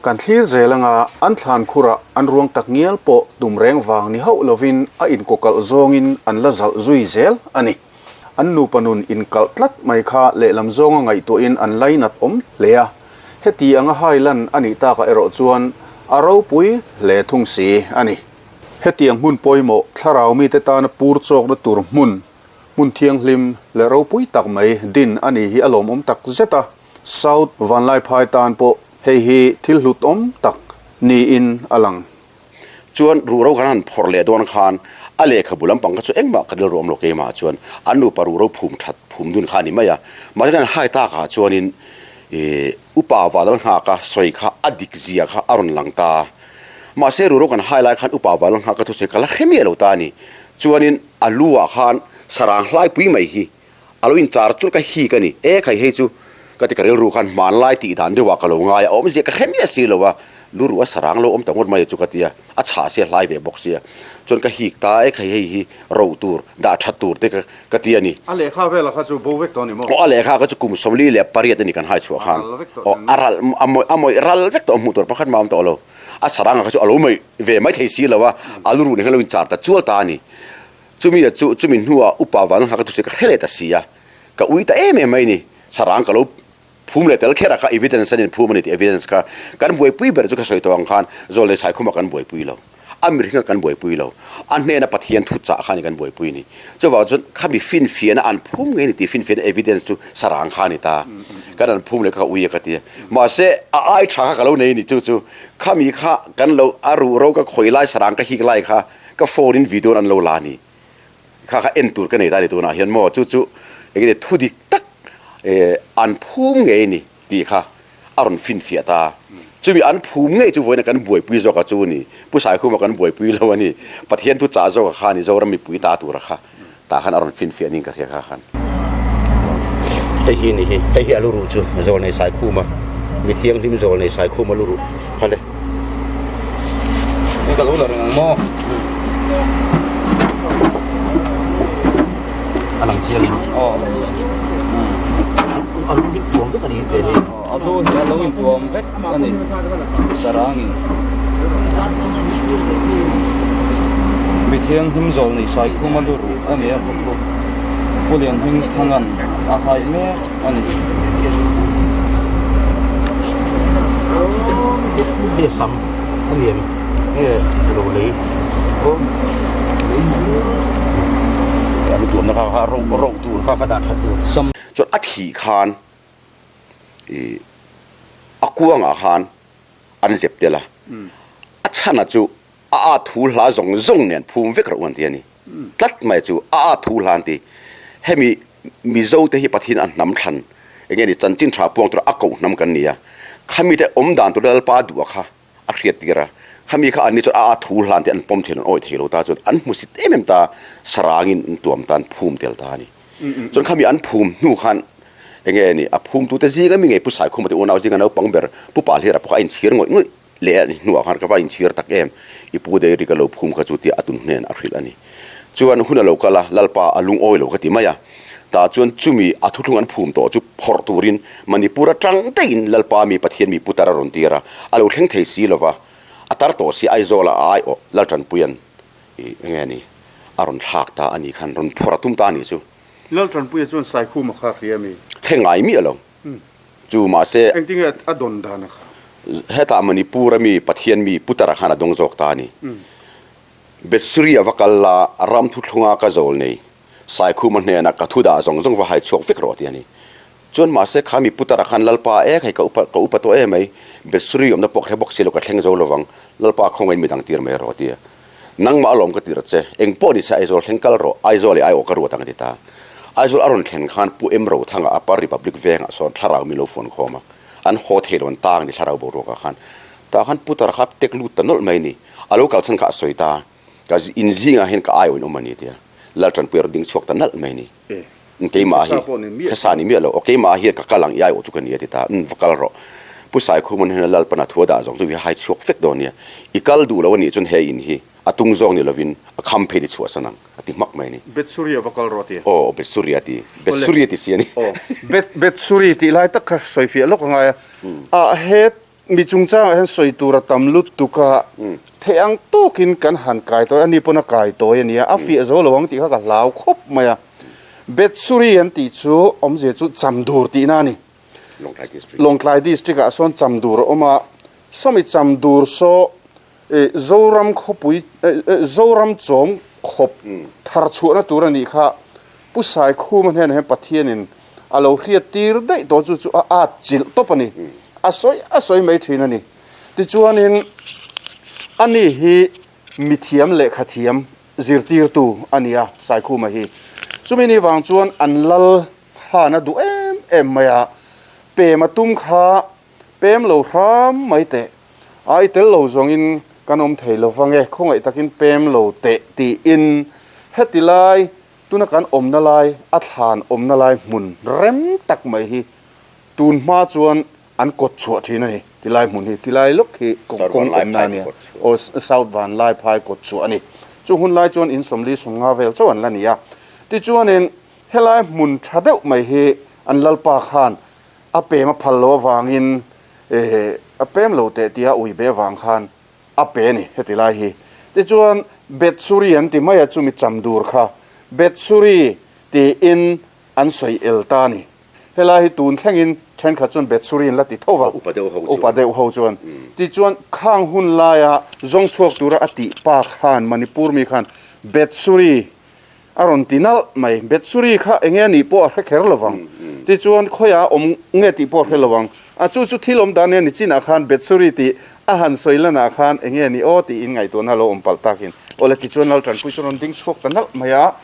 Kan thlir zel anga an thlan khurah an ruang tak ngial pawh tum reng vang ni hauh lovin a inkawkalh zawngin an la zalh zui zel a ni. An nupa nun inkalh tlat mai kha lehlam zawnga ngaihtuahin an lainat awm hle a. Heti anga hai lan a nih takah erawh chuan a ropui hle thung si a ni. Hetiang hmun pawimawh thlarau mite tana pur chawkna tur hmun, hmun thianghlim leh ropui tak mai din a ni hi a lawmawm tak zet a. South Vanlaiphai tan pawh hei hi thil hlut awm tak niin a lang. Chuan ruhro kan han phawrh leh dawn khan a lehkhabu lampang kha chu engmah ka rilru awm lo keimah chuan an nupa ruhro phum that phum dun kha a ni mai a. Mahse kan hai takah chuanin ih upa Vanlal Nghaka sawi kha a dik zia kha a rawn lang ta a. Mahse ruhro kan hai lai khan upa Vanlal Nghaka thusawi ka la hre miah lo ta a ni. Chuanin a lu ah khan sarang hlaipui mai hi A lo inchar chur ka hik a ni. E khai hei chu ka ti ka rilru khan hmanlai tih dan deuhah ka lo ngai a, awmzia ka hre miah si lo a, lu ruh a sarang lo awm ta ngawt mai a chu ka ti a, a chhah sia hlai ve bawk sia. Chuan ka hik ta e khai hei hi ro tur, dah that tur te ka ti a ni. A lehkha velah kha chu bo vek tawh a ni maw? Aw a lehkha kha chu kum 48 a ni kan hai chhuah khan. Aw a ral a mawih a mawih ral vek tawh a hmuh tur pakhat mah a awm tawh lo. A sarang ah kha chu a lo mawih ve mai thei si lo a, a lu ruh nen khan a lo inchar ta chual ta a ni. Chumi a chu chumi hnuah upa van nghak a thusawi ka hre leh ta si a, ka ui ta em em mai ni. Sarang ka lo phum leh tel kher a kha evidence an inphum a ni tih evidence kha kan buaipui ber chu ka sawi tawh ang khan Zawlnei Saikhuma kan buaipui lo, a mirhinga kan buaipui lo, a hnena Pathian thu chah kha a ni kan buaipui ni. Chuvang chuan khami finfiahna an phum ngei a ni tih finfiahna evidence chu sarang kha a ni ta. Kan an phum leh kha ka ui a ka ti a. Mahse a ai tha kha ka lo nei a ni chu chu khami kha kan lo a ruhro ka khawih lai sarang ka hik lai kha Ka phone in video an lo la ni kha kha en tur ka nei ta ni tunah hian maw chu chu eng nge thu dik tak eh an phum ngei ni tih kha a rawn finfiah ta chumi an phum ngei chu vawiin kan buaipui zawk a chu ni Pu Saikhuma kan buaipui lo a ni Pathian thu chah zawk a kha ni Zoram mipui ta tur a kha tah khan a rawn finfiah ning ka hria kha khan. Hei hi ni hi, hei hi a lu ruh chu Zawlnei Saikhuma, mi thianghlim Zawlnei Saikhuma lu ruh kha le. Hei ka lo la reng ang maw? A lang chiang em? Aw. A lu hi tuam vek a ni he hi. A lu hi a lo intuam vek a ni sarangin. Mi thianghlim zawl nei Saikhuma lu ruh a ni a hawk bawk. Pu Lianhming Thangan a hai mek a ni. Hei sam a ni em? Nge ro lei aw a lu tuamna kha kha ro ro tur kha ka dah that tur. Sam. Chuan a thih khan ih a kuangah khan an zep tel a, a chhana chu a a thu hla zawng zawng nen phum vek rawh u an ti a ni. Tlat mai chu a a thu hla an ti. Hemi Mizo te hi Pathian a hnam thlan eng nge ni chanchin tha puang tura a koh hnam kan ni a, khami te awm dan tura Lalpa duh a kha a hriat tir a, khami kha anni chuan a a thu hlan te an pawm thei lo an awih thei lo ta chuan an hmusit em em ta sarangin an tuam ta an phum tel ta a ni. Chuan khami an phum hnu khan eng nge ni a phumtute zinga mi ngei Pu Saikhuma te unau zinga naupang ber Pu Palhira pawh kha a inchhir ngawih ngawih leh a ni hnuah khan ka va inchhir tak em i pu Dairy ka lo phum kha chu tia a tun hnen a hrilh a ni. Chuan hun a lo kal a, Lalpa a lungawi lo ka ti mai a. Tah chuan chumi a thuthlung an phum tawh chu phawrh turin Manipur atang daihin Lalpa mi Pathian mi putar a rawn tir a, a lo thleng thei si lova, a tar tawh si Aizawl ah a aiawh Laltanpuia'n ih eng nge ni a rawn thlak ta a nih khan rawn phawrh a tum ta a nih chu. Laltanpuia chuan Saikhuma kha a hria mi? Hre ngai miah lo. Chu mahse. Engtinge a dawn dan a kha? Hetah Manipur a mi Pathian mi Putara khan a dawng zawk ta a ni. Bethsuri a va kal la, ram thuthlunga ka zawl nei Saikhuma hnenah ka thu dah zawng zawng va hai chhuak vek rawh ti a ni. Chuan mahse kha mi Putara khan Lalpa ek hei ka upa ka upa tawh em mai, Bethsuri awmna pawh ka hre bawk si lo ka thleng zo lovang, Lalpa khawngaiin midang tir mai rawh ti a. Nangmah alawm ka tir che, eng pawh ni se Aizawl thleng kal rawh, Aizawl i aiawh ka ruat ang a ti ta. Aizawl a rawn thlen khan Pu Em Rothanga Upper Republic vengah sawn thlarau mi lo fuan khawm a, an haw thei lo an tang ni thlarau boruakah khan. Tah khan Putara kha tek lut ta nawlh mai ni. A lo kal chhan kha a sawi ta, ka in zingah hian ka aiawh in awm a ni tia Laltanpuia rawn ding chhuak ta nalh mai ni. Keimah hi hre sa ni miah lo. Aw keimah hian ka kal ang i aiawh chu ka ni a ti ta. Umm va kal rawh. Pu Saikhuma hian Lalpan a thu a dah zawng chu vi hai chhuak vek dawn nia. I kal duh lo a nih chuan he in hi a tung zawng ni lovin a kham phei ni chhuahsan ang a ti hmak mai a ni. Bethsuria va kal rawh a ti. Aw Bethsuria a ti. Bethsuria ti si a ni. Aw Bethsuri tih lai tak kha sawi fiah lawk a ngai a. A he Mi chungchangah hian sawi tur a tam lutuk a, theih ang tawkin kan han kai tawi a, ni pawn a kai tawi a nia, a fiah zo lo ang tih kha ka hlau khawp mai a. Bethsuri an tih chu awmzia chu Chamdur tihna a ni. Lawngtlai District ah sawn Chamdur a awm a, sawmi Chamdur saw Zoram khawpui Zoram chawm khawp thar chhuahna tur a nih kha Pu Saikhuma hnenah hian Pathianin a lo hriat tir daih tawh chu chu a at chilh tawp a ni. A sawi a sawi mai thin a ni. Tichuanin ani hi mithiam lehkha thiam zirtirtu a ni a, Saikhuma hi. Chumi ni vang chuan an lal khan a duh em em mai a, pem a tum kha pem lo hram mai teh. A i tel lo zawngin kan awm thei lo vang e, khawngaih takin pem lo teh tiin heti lai Tuna kan awmna lai, a thlan awmna lai hmun rem tak mai hi tun hma chuan an kawt chhuah thin a ni. Tilai hmun hi, tilai lawk hi kawng awmna a nia. Aw, South Vanlaiphai kawt chhuah a ni. Chung hun lai chuan in 40 50 vel chauh an la ni a. Tichuanin helai hmun tha deuh mai hi an lalpa khan a pem a phal lo avangin a pem lo teh tia ui be avang khan A pe a ni heti lai hi. Tichuan Bethsuri an ti mai a chumi cham dur kha Bethsuri tiin an sawi el ta a ni. Helai hi tun thlengin thenkhat chuan Bethsuri an la ti tho va, Upa deuh ho chuan. Upa deuh ho chuan. Tichuan khang hun laia zawng chhuak tura a tih pa khan Manipur mi khan Bethsuri A rawn ti nalh mai. Bethsuri kha enge a nih pawh a hre kher lo vang. Tichuan khawiah a awm nge tih pawh a hre lo vang. A chu chu thil awm dan nia nichinah khan Bethsuri tih a han sawi lanah khan enge a nih aw tiin ngaihtuahna a lo awm palh takin. Awle tichuan Laltanpui chu a rawn ding chhuak ta nalh mai a.